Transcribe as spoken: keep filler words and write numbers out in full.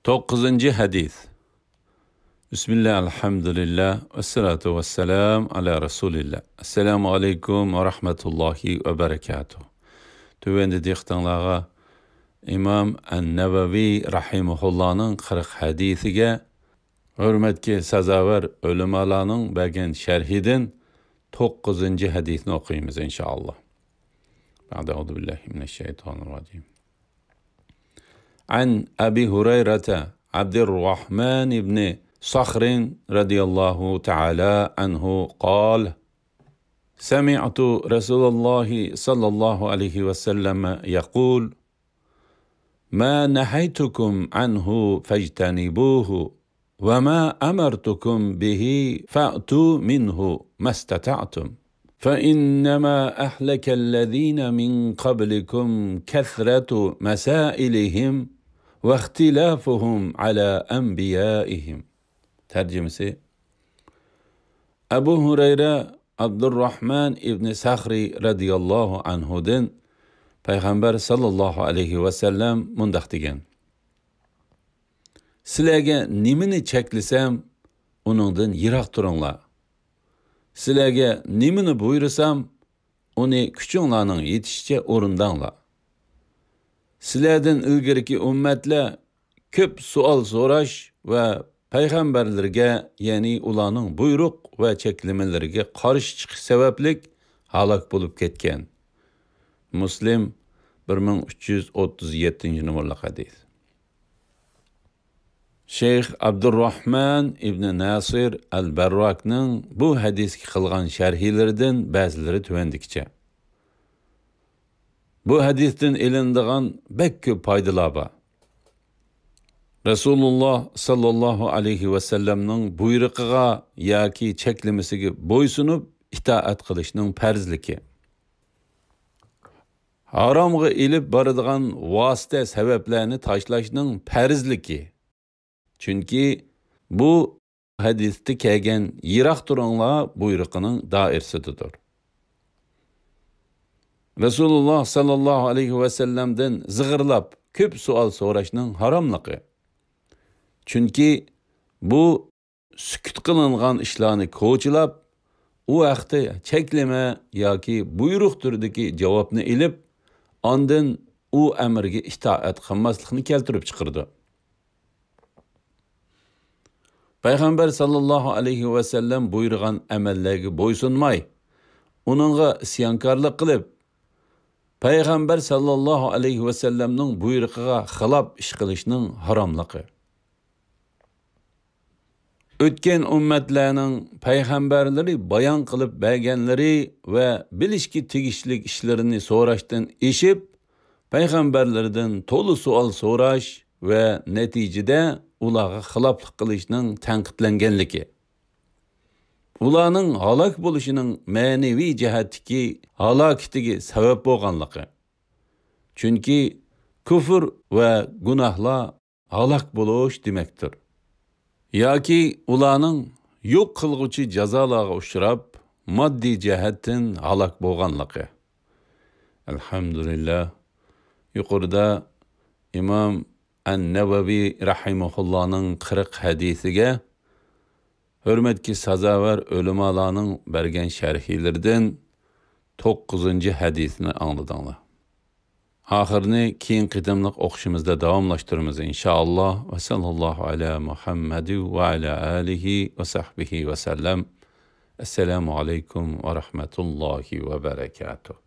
توققۇزىنچى ھەدىس. بىسمىللا، ئەلھەمدۇلىللا، ۋەسسالاتۇ ۋەسسالامۇ ئالا رەسۇلىللا. ئەسسالامۇ ئەلەيكۇم ۋە رەھمەتۇللاھى ۋە بەرىكاتۇھ. تۆۋەندە دىققىتىڭلارغا ئىمام ئەن-نەۋەۋى رەھىمەھۇللانىڭ قىرىق ھەدىسىگە ھۆرمەتكە سازاۋەر ئۆلىمالارنىڭ بەرگەن شەرھىدىن توققۇزىنچى ھەدىسنى ئوقۇيمىز، ئىنشائاللا. بەئدە، ئەئۇزۇ بىللاھى مىنەششەيتانىر راجىم. عن أبي هريرة عبد الرحمن بن صخر رضي الله تعالى عنه قال: سمعت رسول الله صلى الله عليه وسلم يقول: ما نهيتكم عنه فاجتنبوه، وما أمرتكم به فأتوا منه ما استطعتم، فإنما أهلك الذين من قبلكم كثرة مسائلهم واختلافهم على أنبيائهم. تەرجىمىسى: ئەبۇ ھۇرەيرە ئابدۇرراھمان ئىبنى سەخرى رەزىياللاھۇ ئەنھۇدىن پەيغەمبەر ساللاللاھۇ ئەلەيھى ۋەسەللەم مۇنداق دېگەن: سىلەرگە نېمىنى چەكلىسەم، ئۇنىڭدىن يىراق تۇرۇڭلار. سىلەرگە نېمىنى بۇيرۇسام، ئۇنى كۈچۈڭلارنىڭ يېتىشىچە ئورۇنداڭلار. سىلەردىن ئىلگىرىكى ئۈممەتلەر كۆپ سوئال سوراش ۋە پەيغەمبەرلىرىگە، يەنى ئۇلارنىڭ بۇيرۇق ۋە چەكلىمىلىرىگە قارشى چىقىش سەۋەبلىك ھالاك بولۇپ كەتكەن. مۇسلىم، بىر مىڭ ئۈچ يۈز ئوتتۇز يەتتىنچى نومۇرلۇق ھەدىس. شەيخ ئابدۇرراھمان ئىبنى ناسىر ئەل بەرراكنىڭ بۇ ھەدىسكە قىلغان شەرھلىرىدىن بەزىلىرى تۆۋەندىكىچە. بۇ ھەدىستىن ئېلىنىدىغان بەك كۆپ پايدىلار بار. رەسۇلۇللا ساللاللاھۇ ئەلەيھى ۋەسەللەمنىڭ بۇيرۇقىغا ياكى چەكلىمىسىگە بويسۇنۇپ ئىتائەت قىلىشنىڭ پەرزلىكى. ھارامغا ئېلىپ بارىدىغان ۋاسىتە سەۋەبلەرنى تاشلاشنىڭ پەرزلىكى. چۈنكى بۇ ھەدىستە كەلگەن «يىراق تۇرۇڭلار» بۇيرۇقىنىڭ دائىرىسىدىدۇر. رەسۇلۇللا ساللاللاھۇ ئەلەيھى ۋەسەللەمدىن زىغىرلاپ كۆپ سوئال سوراشنىڭ ھاراملىقى. چۈنكى بۇ سۈكۈت قىلىنغان ئىشلارنى كوچىلاپ، ئۇ ھەقتە چەكلىمە ياكى بۇيرۇق تۈرىدىكى جاۋابنى ئېلىپ، ئاندىن ئۇ ئەمرگە ئىتائەت قىلماسلىقنى كەلتۈرۈپ چىقىرىدۇ. پەيغەمبەر ساللاللاھۇ ئەلەيھى ۋەسەللەم بۇيرۇغان ئەمەللەرگە بويسۇنماي، ئۇنىڭغا ئىسيانكارلىق قىلىپ، پەيغەمبەر ساللاللاھۇ ئەلەيھى ۋەسەللەمنىڭ بۇيرۇقىغا خىلاپ ئىش قىلىشنىڭ ھاراملىقى. ئۆتكەن ئۈممەتلەرنىڭ پەيغەمبەرلىرى بايان قىلىپ بەرگەنلىرى ۋە بىلىشكە تېگىشلىك ئىشلىرىنى سوراشتىن ئېشىپ، پەيغەمبەرلىرىدىن تولا سوئال سوراش ۋە نەتىجىدە ئۇلارغا خىلاپلىق قىلىشنىڭ تەنقىدلەنگەنلىكى، ئۇلارنىڭ ھالاك بولۇشىنىڭ مەنىۋى جەھەتتىكى ھالاكىتىگە سەۋەب بولغانلىقى. چۈنكى كۇفر ۋە گۇناھلار ھالاك بولۇش دېمەكتۇر. ياكى ئۇلارنىڭ يوق قىلغۇچى جازالارغا ئۇچراپ، ماددىي جەھەتتىن ھالاك بولغانلىقى. ئەلھەمدۇلىللا، يۇقىرىدا ئىمام ئەن-نەۋەۋى رەھىمەھۇللانىڭ قىرىق ھەدىسىگە ھۆرمەتكە سازاۋەر ئۆلىمالارنىڭ بەرگەن شەرھلىرىدىن توققۇزىنچى ھەدىسنى ئاڭلىدىڭلار. ئاخىرىنى كېيىنكى قېتىملىق ئوقۇشىمىزدا داۋاملاشتۇرىمىز، ئىنشائاللا. ۋە ساللاللاھۇ ئەلا مۇھەممەد ۋە ئەلا ئالىھى ۋە سەھبىھى ۋە سەللەم. ئەسسالامۇ ئەلەيكۇم ۋە رەھمەتۇللاھى ۋە بەرەكاتۇھ.